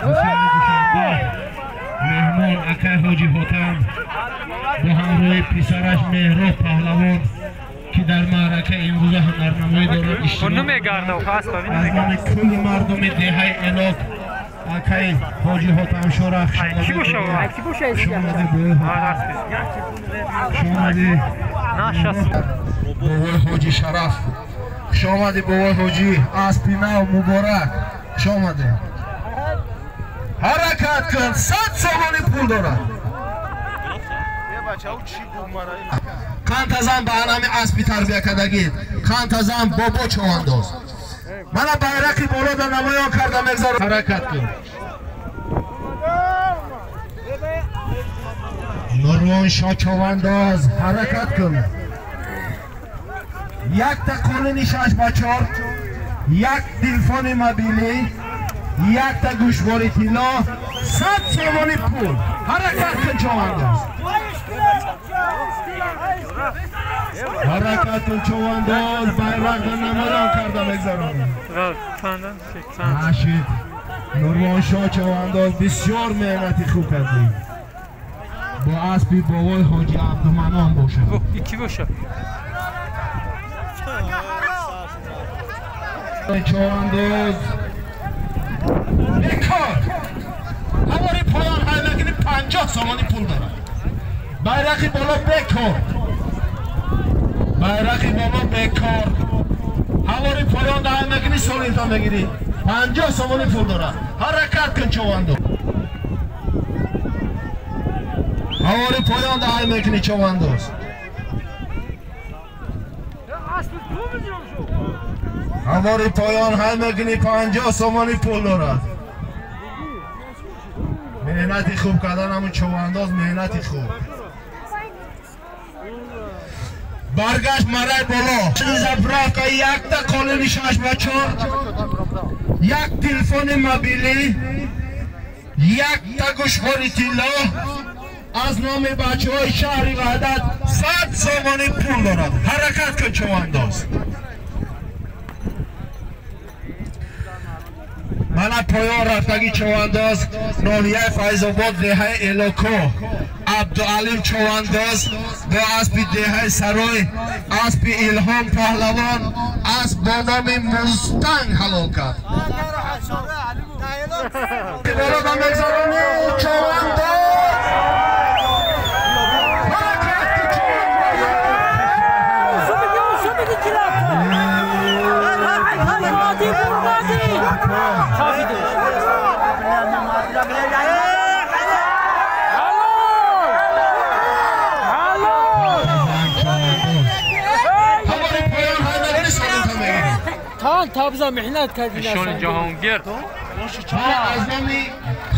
Душанбе меҳмон акай Ҳоҷи Ҳотам бо ҳамроҳи писараш Меҳроб Паҳлавон ки дар маъракаи имрӯза ҳунарнамоӣ дорад иштирок аз номи кулли мардуми деҳаи Элок акай Ҳоҷи Ҳотамшоҳро хушомадӣ бобои Ҳоҷи Шараф, хуш омадӣ бобои Ҳоҷӣ, аспи нав муборак, хуш омадӣ. Ҳаракат кун, 100 сомонӣ пул дорад. Қантазан ба анами аспи тарбия кардагӣ, қантазан бобо човандоз. Мана байрақи боло да намоён карда мегзарам. Ҳаракат кун. Нурвоншоҳ човандоз, ҳаракат кун. Якта қолини 6 ба 4, як телефони мобилӣ, якта гӯшвори тилло, 100 сомонӣ пул. Ҳаракат кун човандоз. Ҳаракат кун човандоз, байрақро намоён карда мегзаронем. Нашид Нурвоншоҳ човандоз, бисёр меҳнати хуб кардӣ. Бо аспи бобои Ҳоҷи Абдуманон бошад. Човандоз бекор ҳавори поён ҳай мекунӣ, 50 сомонӣ пул дорад. Байрақи боло бекор, байрақи боло бекор. Ҳавори поён даҳай мекунӣ, солинта мегирӣ, 50 сомонӣ пул дорад. Ҳаракат кун човандоз. Ҳавори поён даҳай мекунӣ човандоз. Ҳавори поён ҳай мекунӣ, 50 сомонӣ пул дорад. Меҳнати хуб кардан ҳамун човандоз, меҳнати хуб. Баргашт марай боло. Заправка, якта қолини 6 ба 4, як телефони мобилӣ, якта гӯшвори тилло аз номи бачаҳои шаҳри Ваҳдат 100 сомонӣ пул дорад. Ҳаракат кун човандоз. Мана поён рафтагӣ човандоз, ноҳияи Файзобод, деҳаи Элоко, Абдуалим човандоз бо аспи деҳаи Сарой, аспи Илҳом Паҳлавон, асп бо номи Мустанг ҳалол кард. Болода мегзаронӣ човандоз. Ҳаракат кун човандоз. Ҳавори поён ҳай мекунӣ, солинта мегирӣ. Табза меҳнат кардӣ. Эшони Ҷаҳонгир. Аз номи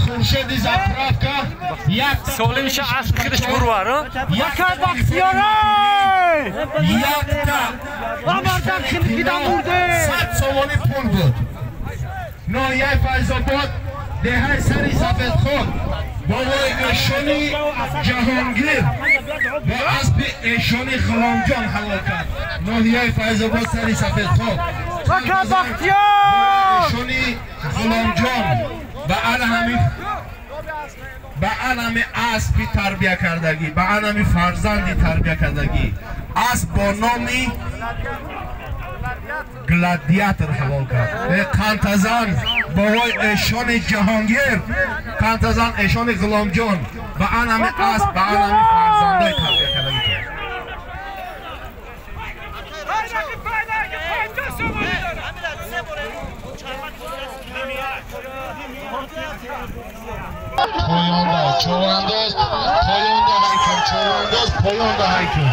Хуршеди заправка як Солимша асп худаш бурвар. Яка Бахтиёре! Якта Мардам хилкида мурде. 100 сомонӣ пул буд. Ноҳияи Файзобод, деҳаи Сари Сафедхон, бобои эшони Ҷаҳонгир бо аспи эшони Ғуломҷон ҳалол кард. Ноҳияи Файзобод, Сари Сафедхон. Яка Бахтиёр! Эшони Ғуломҷон ба анами аспи тарбия кардагӣ, ба анами фарзанди тарбия кардагӣ, асп бо номи Гладиатор ҳалол кард. Қантазан бобои эшони Ҷаҳонгир, қантазан эшони Ғуломҷон ба анами асп, ба анами фарзандои тарбия кардагӣ кард. Поёнда човандоз, поёнда ҳайкун човандоз, поёнда ҳайкун.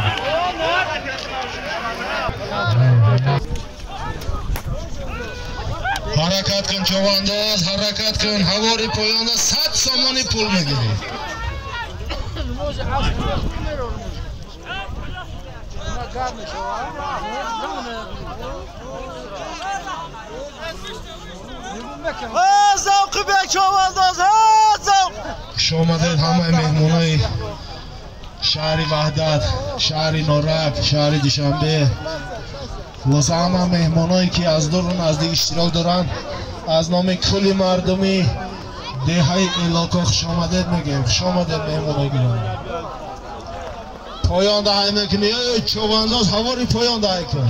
Ҳаракат кун човандоз, ҳаракат кун. Ҳавори поёнда 100 сомонӣ пул мегирӣ. Завқи бечовандоз, завқ! Хуш омадед ҳамаи меҳмонои шаҳри Ваҳдат, шаҳри Норак, шаҳри Душанбе. Хулоса, ҳама меҳмоное ки аз дуру наздик иштирок доранд, аз номи кулли мардуми деҳаи Элоко хуш омадед мегӯем. Хуш омадед меҳмонои гиромӣ. Поён даҳай мекунӣ, эй човандоз, ҳавори поён даҳай кун.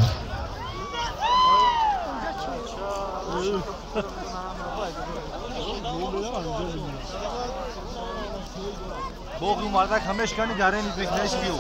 боғи мардак ҳамеш кани гарени бикнеш биё.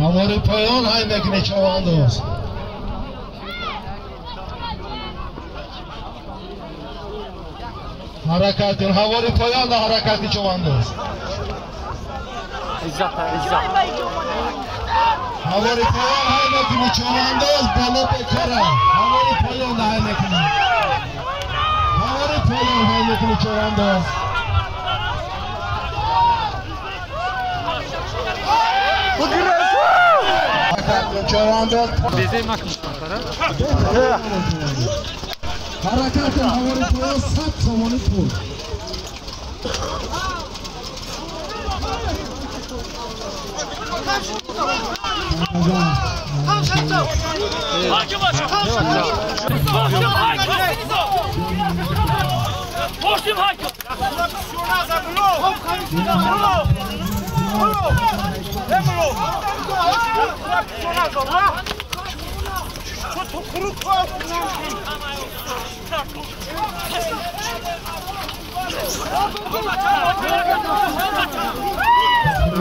Ҳавори поён ҳай мекунӣ човандоз. Ҳаракат кун, ҳавори поён да ҳаракат кун човандоз. Ҳавори поён ҳай мекунӣ човандоз, боло бекора. Ҳавори поён да ҳай мекунӣ. Ҳавори поён ҳай мекунӣ човандоз. Ҳаракат кун, ҳавори поён 100 сомонӣ пул.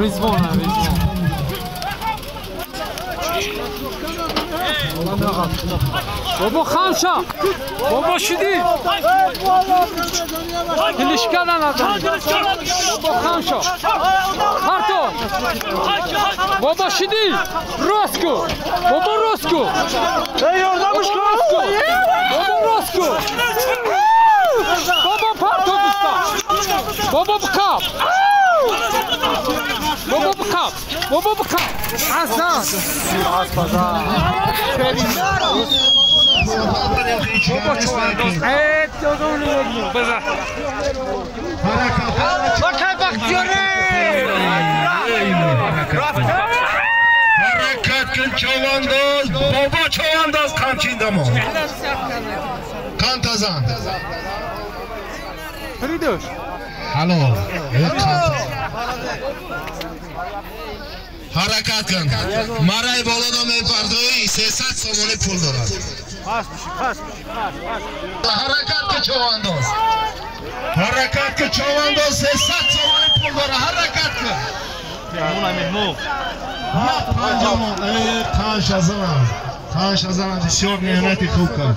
Ризвона, Ризвона. Бобо хамша! Бобо шуди! Дилишка надо! Бобо хамша! Парто! Бобо шуди! Роску! Бобо Роску! Бобо Роску! Бобо парто дуста! Бобо бкап! Бобо бкап! Бобо бкап! Азан! Бобо чувандоз! Ҳаракат кун човандоз, бобо човандоз қамчин дамон. Қантазан. Ҳалол. Ҳаракат кун. Марай болода мепардоӣ 300 сомонӣ пул дорад. Ҳаракат кун човандоз. Ҳаракат кун човандоз 300 сомонӣ пул дорад. Ҳаракат кун. Панҷ азан бисёр меҳнати хуб кард.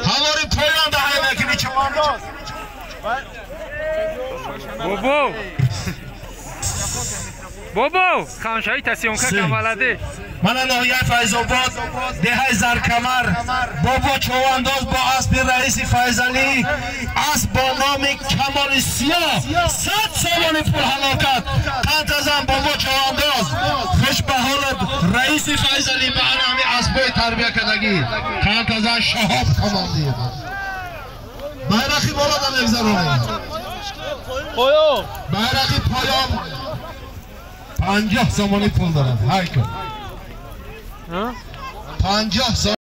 Ҳавори поён даҳай мекунӣ човандоз. Бобо! Бобо! Хамшаи тасъёнка камаладе. Мана ноҳияи Файзобод, деҳаи Заркамар, бобо човандоз бо аспи раиси Файзалӣ, асп бо номи Камоли Сиёҳ 100 сомонӣ пул ҳалол кард. Қантазан бобо човандоз, хуш ба ҳолат раиси Файзалӣ ба ана ҳамин аспҳои тарбия кардагӣ. Қантазан Шаҳоб командир. Байрақи боло да мегзаронем. Байрақи поён 50 сомонӣ пул дорад. Ҳай кун. 50 сомонӣ.